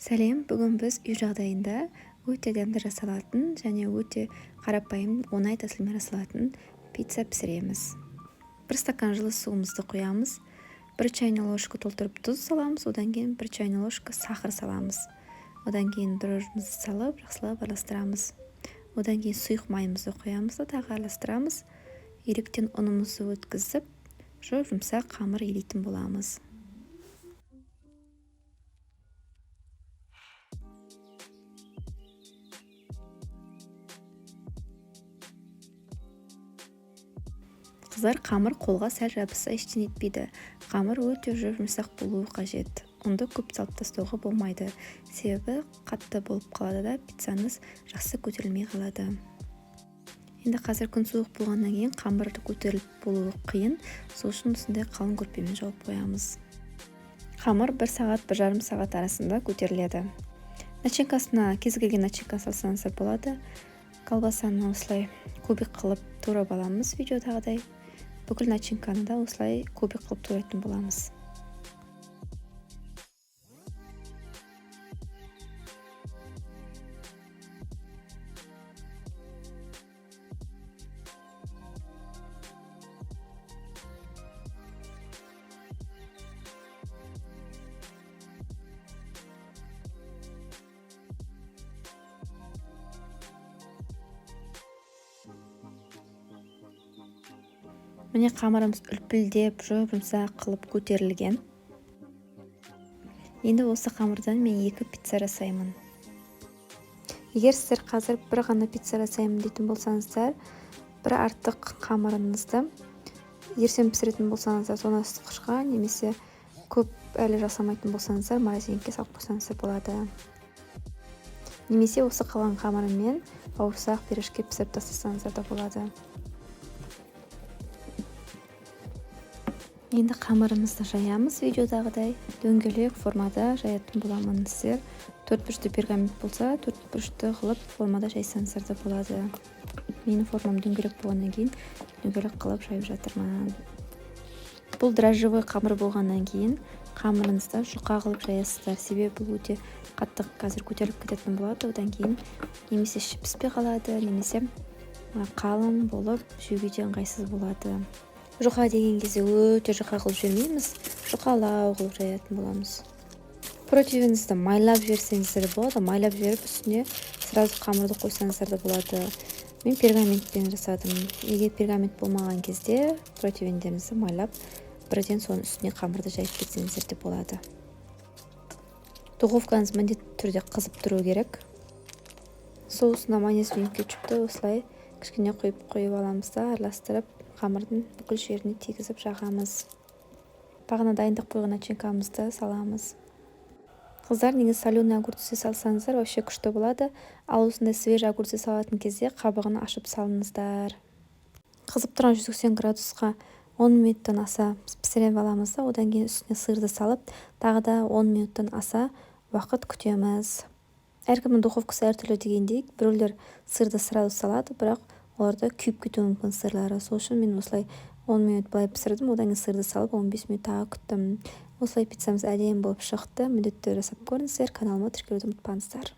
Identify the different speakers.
Speaker 1: Сәлем! Бүгін біз үй жағдайында өте дәмді жасалатын және өте қарапайым, оңай тәсілмен жасалатын пицца пісіреміз. 1 стакан жылы суымызды құямыз, 1 чайный ложка толтырып тұз саламыз, одан кейін 1 чайный ложка сахар саламыз. Одан кейін дрожжімізді салып, жақсылап араластырамыз. Одан кейін сұйық майымызды құямыз да тағы араластырамыз. Електен ұнымызды өткізіп, жұп-жұмсақ қамыр илейтін боламыз. Қыздар, қамыр қолға сәл жабысса ештеңе етпейді. Қамыр өте жұп-жұмсақ болуы қажет. Ұнды көп салып тастауға болмайды, себебі қатты болып қалады да пиццаңыз жақсы көтерілмей қалады. Енді қазір күн суық болғаннан кейін қамыр көтеріліп болуы қиын, сол үшін осындай қалың көрпемен жауып қоямыз. Қамыр 1 сағат, 1,5 сағат арасында көтеріледі. Начинкасына кез келген начинка салсаңыздар болады. Колбасаны осылай кубик қылып турап аламыз видеодағыдай. Бүкіл начинканы да осылай кубик қылып турайтын боламыз. Міне, қамырымыз үлпілдеп, жұп-жұмсақ қылып көтерілген. Енді осы қамырдан мен 2 пицца жасаймын. Егер сіздер қазір бір ғана пицца жасаймын дейтін болсаңыздар, бір артық қамырыңызды ертең пісіретін болсаңыздар, соны ысытқышқа, немесе көп әлі жасамайтын болсаңыздар, морозильникке салып қойсаңыздар болады. Немесе осы қалған қамырымен бауырсақ, пирожки пісіріп тастасаңыздар да болады. Енді қамырымызды жаямыз видеодағыдай. Дөңгелек формада жаятын боламын. Сіздер төрт бұрышты пергамент болса, төрт бұрышты қылып формада жайсаңыздар да болады. Менің формам дөңгелек болғаннан кейін дөңгелек қылып жайып жатырмын. Бұл дрожжевой қамыр болғаннан кейін қамырыңызды жұқа қылып жаясыздар, себебі бұл өте қатты қазір көтеріліп кететін болады. Одан кейін немесе іші піспей қалады, немесе қалың болып жеуге де ыңғайсыз болады. Жұқа деген кезде өте жұқа қылып жібермейміз, жұқалау қылып жаятын боламыз. Противеніңізді майлап жіберсеңіздер де болады, майлап жіберіп үстіне сразу қамырды қойсаңыздар да болады. Мен пергаментпен жасадым. Егер пергамент болмаған кезде противендеріңізді майлап, бірден соның үстіне қамырды жайып кетсеңіздер де болады. Духовкаңыз міндетті түрде қызып тұру керек. Соусына майонез бен кетчупті осылай кішкене құйып аламыз да, араластырып қамырдың бүкіл жеріне тигізіп жағамыз. Бағана дайындап қойған начинкамызды саламыз. Қыздар, негізі соленый огурцы салсаңыздар вообще күшті болады. Ал осындай свежий огурцы салатын кезде қабығын ашып салыңыздар. Қызып тұрған 180 градусқа 10 минуттан аса пісіріп аламыз да, одан кейін үстіне сырды салып, тағы да 10 минуттан аса уақыт күтеміз. Әркімнің духовкасы әртүрлі дегендей, біреулер сырды сразу салады, бірақ оларда күйіп кетуі мүмкін сырлары. Сол үшін мен осылай 10 минут былай пісірдім, одан кейін сырды салып 15 минут тағы күттім. Осылай пиццамыз әдемі болып шықты. Міндетті түрде жасап көріңіздер, каналыма тіркелуді ұмытпаңыздар.